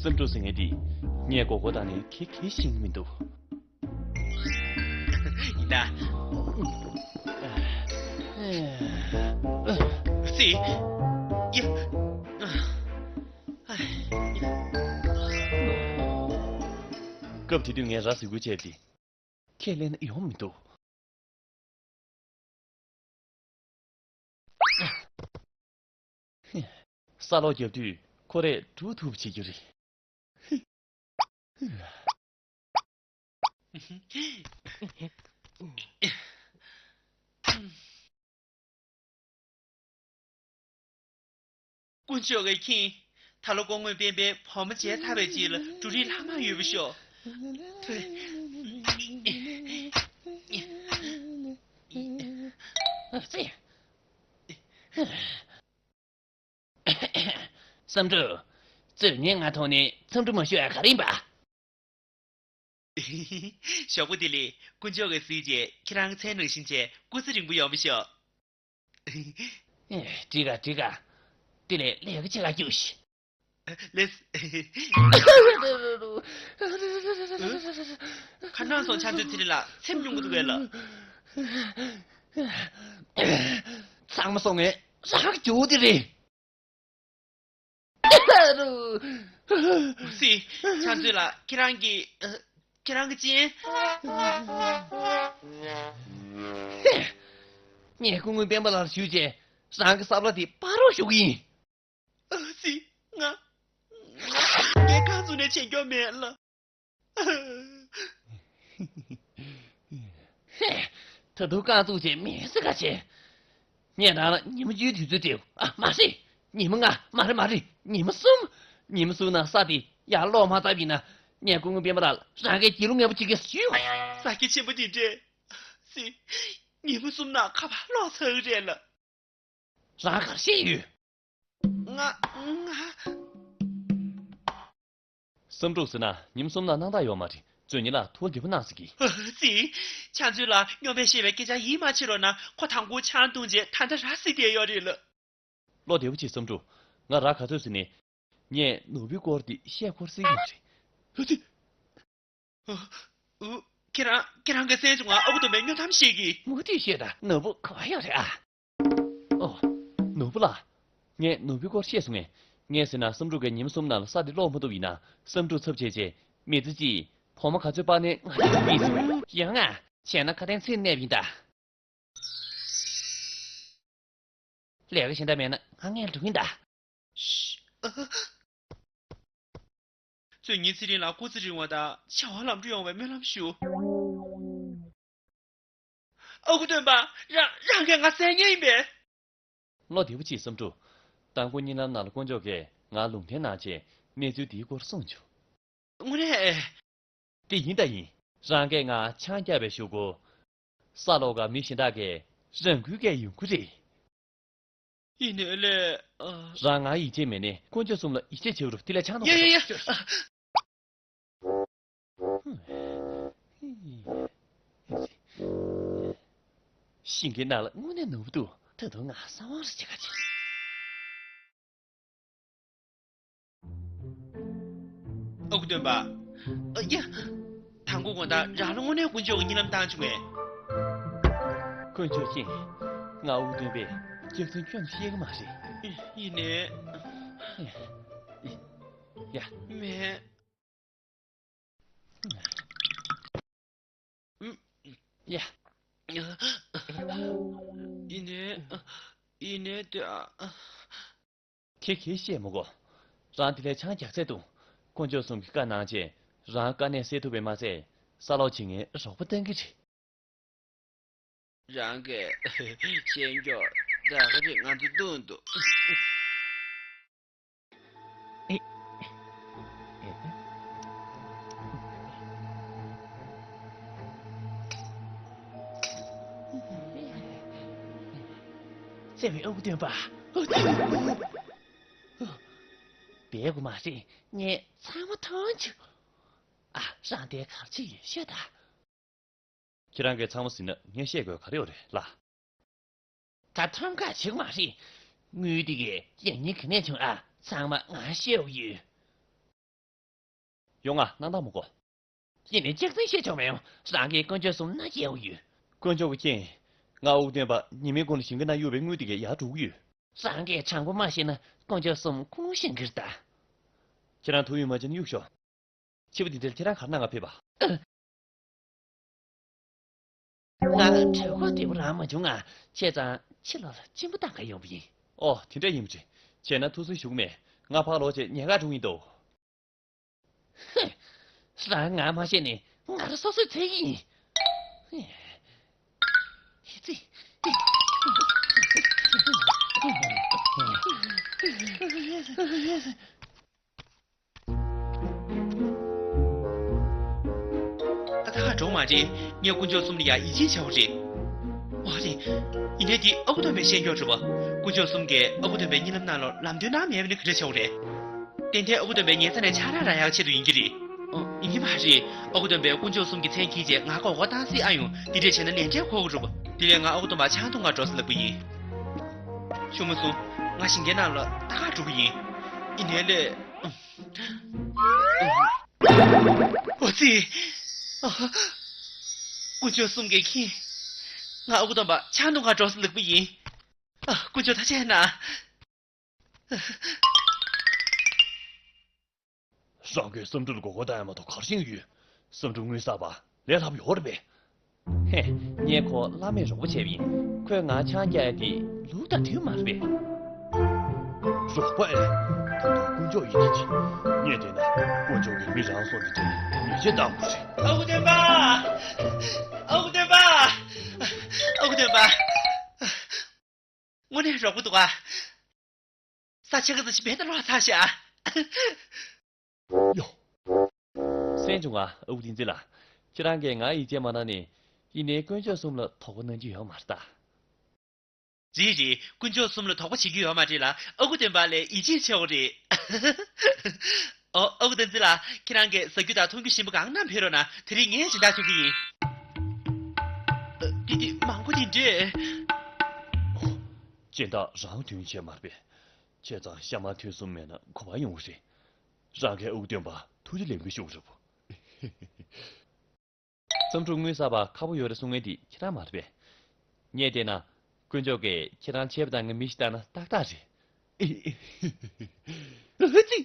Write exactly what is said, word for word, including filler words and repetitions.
བསམ་གྲུབ་ཟེར་མཁན་དེ་ངས་མགོ་སྐོར་བཏང་ནས་ཁེ་ཁེ་ཤེས་ཀྱི་མི་འདུག་ཡིན་ད། སི། ཡ། སྐབས་དེ་དུས་ངས་ར་ཟིག་གུ་བྱས་ཏེ། ཁས་ལེན་ཡོང་མི་འདུག་ས་སློག་རྒྱབ་དུས་ཁོ་རས་འགྲུབ་ཐུབ་པ་བྱེད་རྒྱུ་རེད། དཀོན་མཆོག་གི་ཁྱིམ། ད་ལོ་སྐུ་ངོ་སྤེན་པའི་བུ་མོ་བྱས་ཚར་བའི་རྗེས་ལ་འབྲུ་རིགས་ལྷག་མ་ཡོད་པ་ཤོག་ཐོས། བསམ་གྲུབ། ཚོས་ངས་ང་ཐོག་ནས་འཚམས་འདྲི་མ་ཞུ་ཡ་ག་རེ་ཡིན་པ། ཞོགས་པ་བདེ་ལེགས། དཀོན་མཆོག་གི་གཟི་བརྗིད་ཁྱེད་རང་མཚན་ནང་བཞིན་བྱས་སྐུ་ཚེ་རིང་པོ་ཡོང་བ་ཤོག་ཨེ། འགྲིག་ག་འགྲིག་ག་བདེ་ལེགས་ལས་ཀ་བྱེད་ག་རྒྱུགས་ཤིག་ལེས། ཁ་ནང་སོང་ཆ་འདོད་ཚེ་རིང་ལགས་སེམས་ཉུང་གི་འདུག་གས་ལ། ཚང་མ་སོང་ངས་རང་གི་རྒྱུག་དེ་རེད། སི། ཆང་མཛོད་ལགས་ཁྱེད་རང་གི་ཁྱེད་རང་གི་ཅན། ངས་སྐུ་ངོ་སྤེན་པ་ལགས་ལ་ཞུས་རྗེས་རང་གི་སྲབ་ལ་དེ་སྤར་རོགས་ཞུ་གི་ཡིན། སི། ང་ང་ངས་རྐང་བཙུགས་ནས་བྱེད་རྒྱུ་མེད་ལ། ད་དུང་རྐང་བཙུགས་བྱས་མེད་ཟེར་ག་བྱས། ངས་རང་ལ་ཉི་མ་བཅུའི་དུས་ཚོད་སྤྲད། ཨ་མ་རེད། ཉི་མ་ལྔ་མ་རེད་མ་རེད་ཉི་མ་གསུམ། ཉི་མ་གསུམ་ནང་ས་དེ་ཡར་སློག་མ་ཚར་བ་ཡིན་ན་ངས་སྐུ་ངོ་སྤེན་པ་ལགས་ལ་རང་གིས་སྒྱིད་ལུག་ངན་པ་བྱེད་ཀྱི་ཞུ། ས་ཁྱི་ཆེན་པོ་འདི་འདྲས། སི། ཉི་མ་གསུམ་ནང་ཁ་པར་སློག་ཚར་གི་རེད་ལ། རང་ག་རེ་བཤད་ཡོད། ང་ང་། བསམ་གྲུབ་ཟེར་ན་ཉིན་གསུམ་ན་སྣང་དག་ཡོད་མ་རེད། བཙོན་ཉིན་ལ་ཐུགས་བདེ་པོ་གནང་ཟེར་གི། ཙི། ཆང་མཛོད་ལ་སྨྱོན་པས་བཤད་པའི་སྐད་ཆ་ཡིད་མ་ཆེས་རོགས་གནང་། ཁོ་དང་པོ་ཆང་བཏུང་རྗེས་ད་ལྟ་ར་བཟི་བསྡད་ཡོད་རེད་ལ། བློ་བདེ་པོ་བྱེད་བསམ་གྲུབ། ང་ར་ག་ཚོད་ཟེར་ནས། ངས་ནོར་བུའི་སྐོར་དེ་བཤད་སྐོར་ཟེར་གི་མ་རེད། ཨ་ཙི། ཨ། ཨུ། ཁྱེད་རང་ཁྱེད་རང་གིས་གསན་བྱུང་ང་ཨ་ཁུ་སྟོན་པས་སྨྱོ་གཏམ་བཤད་ཀྱི། མུ་མཐུད་བཤད་དང་ནོར་བུ་ག་པར་ཡོད་རེད་ཨ། ཨོ། ནོར་བུ་ལགས། ངས་ནོར་བུའི་སྐོར་བཤད་སོང་ངས། ངས་ཟེར་ན་བསམ་གྲུབ་ཀྱིས་ཉིན་གསུམ་ནང་ལ་ས་དེ་སློག་མ་ཐུབ་ཡིན་ན་བསམ་གྲུབ་ཚབ་བྱས་རྗེས་མི་ཚེ་གཅིག་བུ་མོ་ག་ཚོད་སྤར་ནའི་ང་ཚོ་ཡིན་སོང་། ཡང་ང་བྱས་ན་ཁ་དན་ཚིག་གནས་པ་ཡིན་ད། ལས་ཀ་གཞན་དག་མེད་ན་ང་ངས་འགྲོ་གིན་གདའ། ཤི། ཨ། ཚོས་ཉིན་ཚེ་རིང་ལ་སྐུ་ཚེ་རིང་བ་དང་བྱ་བ་ལམ་འགྲོ་ཡོང་བའི་སྨོན་ལམ་ཞུ། ཨ་ཁུ་སྟོན་པ། རང་རང་གིས་ང་བཙལ་མཁན་ཡིན་པས། བློ་བདེ་པོ་གྱིས་བསམ་གྲུབ། དང་པོ་གཉིད་ལམ་ནང་ལ་དཀོན་མཆོག་གིས་ང་ལུང་བསྟན་གནང་རྗེས་གནས་ཚུལ་འདིའི་སྐོར་གསུངས་བྱུང་། དངོས་གནས། དེ་ཡིན་ད་ཡིན། རང་གིས་ང་ཆང་བརྒྱབ་པའི་གཞུག་གུ། ས་སློག་ག་མི་གཞན་དག་གིས་རང་འགུལ་གྱིས་ཡོང་གི་རེད། ཡིན་ནའི་ལས། ཨ། རང་ང་ཡིད་ཆེས་མེད་ནའི་དཀོན་མཆོག་གསུམ་ལ་ཡིད་ཆེས་བྱེད་རུ་དེ་ལས་ཆང་འཐུང་ཡ་ཡ་ཡ། ཤིང་གི་ནང་ལ་དངོས་གནས་ནོར་བུ་འདུག་ད་དུང་ང་གསང་བ་རུ་བྱེད་ག་བྱེད། ཨ་ཁུ་སྟོན་པ། ཨ་ཡ། དང་པོ་དགོང་དག་རང་ལ་དངོས་གནས་དཀོན་མཆོག་གི་གཉིད་ལམ་བཏང་བྱུང་ངས། དཀོན་མཆོག་མཁྱེན། ང་ཨ་ཁུ་སྟོན་པས་སྐྱག་རྫུན་ཁྱོན་ནས་བཤད་གི་མ་རེད། ཡིན་ནའི། ཡ། མེད། ཡ། ཡིན་ནའི། ཡིན་ནའི་དེ། ཨ། ཁྱེད་ཀྱིས་བཤད་མི་དགོས། རང་དེ་ལས་ཆང་རྒྱགས་ཚད་བཏུང་། དཀོན་མཆོག་གསུམ་གྱིས་བཀའ་གནང་རྗེས་རང་དཀའ་གནད་སེལ་ཐུབ་པས་མ་ཚད་ས་སློག་བྱེད་མཁན་རོགས་པ་བཏང་གི་རེད། རང་གིས་ཤེས་མགྱོགས་ད་ག་རེ་ང་ཚོ་བཏུང་འདུག་བརྩེ་བའི་ཨ་ཁུ་སྟོན་པ། བསྡད་དགོས་མ་རེད། ངས་ཚང་མ་མཐོང་བྱུང་། ཨ། རང་དེ་གར་ཅི་ཡོད་ཤོད་ད། ཁྱེད་རང་གིས་ཚང་མ་ཟིན་ན་ངས་བཤད་དགོས་ག་རེ་ཡོད་རེད་ལགས། ད་ཁྲམ་ཁ་བྱེད་དགོས་མ་རེད། དངུལ་དེ་གའི་ཡང་སྙིང་ག་ནས་བྱུང་ཨ། ཚང་མ་ང་བཤད་དགོས་ཡོད། ཡོང་ང་སྣང་དག་མ་གོ། ཡིན་ནའི་ལྕགས་ཚན་བཤད་ཆོག་མེད་ཡོང་། རང་གིས་དཀོན་མཆོག་གསུམ་མནའ་སྐྱེལ་ཡོང་གི་ཡོད། དཀོན་མཆོག་གི་མཁྱེན། ང་ཨོ་སྟོན་པ་ཉི་མའི་གུང་ལ་ཞིང་ཁ་ནང་གཡུགས་པའི་དངུལ་དེ་གས་ཡར་འགྲོ་གི་ཡོད། རང་གིས་དྲང་པོ་མ་བཤད་ན་དཀོན་མཆོག་གསུམ་ཁུངས་ཤེས་གི་རེད་ད། ཁྱེད་རང་ཐུགས་ཡོད་མ་བྱས་ན་གཡུག་ཤོག་ཕྱི་པོ་འདི་འདྲར་ཁྱེད་རང་ག་རེ་གནང་ག་ཕེབས་པ། ང་ལ་གྲོད་ཁོག་བདེ་པོ་རང་མ་བྱུང་ང་། བྱས་ཙང་ཕྱི་ལོགས་ལ་གཅིན་པ་བཏང་ག་ཡོང་པ་ཡིན། ཨོ་དེ་འདྲ་ཡིན་པ་རེད། བྱས་ན་ཐུགས་སུན་ཞུ་གི་མེད། ང་ཕར་ལོག་བྱས་ཉལ་ཁར་འགྲོ་གི་ཡིན་ཏོ། ཧེ། རང་ང་མ་ཤེས་ནས་ང་རང་སོ་སོས་འཚོལ་གི་ཡིན། ཧེ་ཙི། ད་ད་ག་འགྲོ་མ་རེད། ངས་དཀོན་མཆོག་གསུམ་ལ་ཡ་ཡིད་ཆེས་བྱ་བ་རེད། མ་རེད། ཡིན་ནའི་འདི་ཨ་ཁུ་སྟོན་པས་བཤད་རྒྱུ་རེད་པ། དཀོན་མཆོག་གསུམ་གྱིས་ཨ་ཁུ་སྟོན་པའི་གཉིད་ལམ་ནང་ལ་ལམ་སྟོན་གནང་མེད་པ་ནི་ག་འདྲ་བྱ་བ་རེད། ཏན་ཏན་ཨ་ཁུ་སྟོན་པའི་ཉལ་ས་ནས་ཆང་རག་རག་ཡག་ཆེད་དུ་ཡིན་གྱི་རེད། ཨོ། ཡིན་གྱི་མ་རེད། ཨ་ཁུ་སྟོན་པས་དཀོན་མཆོག་གསུམ་གྱི་མཚན་འཁྱེར་རྗེས་ང་མགོ་སྐོར་བཏང་སྲིད་ཨ་ཡོང་། དེ་འདྲས་བྱས་ན་ལན་འབྲས་འཁོར་དགོས་རེད་པ། དེ་ལས་ང་ཨ་ཁུ་སྟོན་པ་ཆང་འཐུང་ག་འགྲོ་ས་ལབ་ཀྱི་ཡིན། ཞུ་མ་སོང་། ང་ཞིང་ཁའི་ནང་ལ་ལྟ་ག་འགྲོ་གི་ཡིན། ཡིན་ནའི་ལས། ཨོ་ཙི། ཨ། དཀོན་མཆོག་གསུམ་གྱིས་མཁྱེན། ང་ཨ་ཁུ་སྟོན་པ་ཆང་འཐུང་ག་འགྲོ་ས་ལབ་ཀྱི་ཡིན། ཨ། དཀོན་མཆོག་ཐུགས་རྗེ་གནང་། རང་གིས་བསམ་གྲུབ་ལ་མགོ་སྐོར་བཏང་ཡ་མ་གཏོགས་ག་རེ་ཤེས་ཀྱི་ཡོད། བསམ་གྲུབ་དངུལ་གསར་པ་ལས་སླ་པོ་ཡོད་རེད་པས། ཧེ། ངས་ཁོ་བླ་མས་རོགས་པ་བྱས་པ་ཡིན། ཁོས་ང་ཆང་རྒྱག་ཡ་དེ་ལུགས་དང་མཐུན་མ་རེད་པས། རོགས་པ་ཨེ། ད་དུང་དཀོན་མཆོག་ཡིན་གྱི། ངས་བལྟས་ན་དཀོན་མཆོག་གིས་མི་རང་སྲོག་འདི་འདྲའི་ཉེས་ཆད་བཏང་དགོས་རེད། ཨ་ཁུ་སྟོན་པ། ཨ་ཁུ་སྟོན་པ། ཨ་ཁུ་སྟོན་པ། དངོས་གནས་རོགས་པ་འདུག་ག་ས་ཆ་ག་ས་ཞིག་བེད་དུ་ལོག་ཚར་ཤག་ཡོ། གསན་བྱུང་ང་། ཨ་ཁུ་བསྟན་འཛིན་ལགས། ཁྱེད་རང་གིས་ང་ཡིད་ཆེས་མ་གནང་ནས། ཡིན་ནའི་དཀོན་མཆོག་གསུམ་ལ་དོགས་པ་གནང་རྒྱུ་ཡོད་མ་རེད་ད། རེད་རེད། དཀོན་མཆོག་གསུམ་ལ་དོགས་པ་བྱེད་རྒྱུ་ཡོད་མ་རེད་ལ། ཨ་ཁུ་སྟོན་པ་ལས་ཡིད་ཆེས་ཆེ་བ་རེད། ཨོ། ཨ་ཁུ་བསྟན་འཛིན་ལགས། ཁྱེད་རང་གིས་ཟ་རྒྱུ་དང་འཐུང་རྒྱུ་ཞིམ་པོ་གང་བསྣམས་ཕེབས་རོགས་གནང་། དེ་རིང་ངས་སྦྱིན་བདག་ཞུ་གི་ཡིན། ཨ། འདི་འདི་མང་པོ་འདི་འདྲས། སྦྱིན་བདག་རང་དོན་བྱས་མ་རེད་པས། བྱས་ཙང་ཤ་མར་ཐུན་གསུམ་མེད་ན་གོ་བ་ཡོང་གི་རེད། རང་གིས་ཨ་ཁུ་སྟོན་པར་ཐུགས་རྗེ་ལེགས་འབུལ་ཞུ་དགོས་རེད་པོ། བསམ་གྲུབ་དངུལ་གསར་པ་ཁ་པོ་ཡོད་རེད་གསུང་མཁན་དེ་ཁྱེད་རང་མ་རེད་པས། ངས་བལྟས་ན། དཀོན་མཆོག་གིས་ཁྱེད་རང་ཆད་པ་བཏང་མཁན་མི་ཞིག་ལྟ་ན་ཏག་ཏག་རེད། ཨ་ཙི།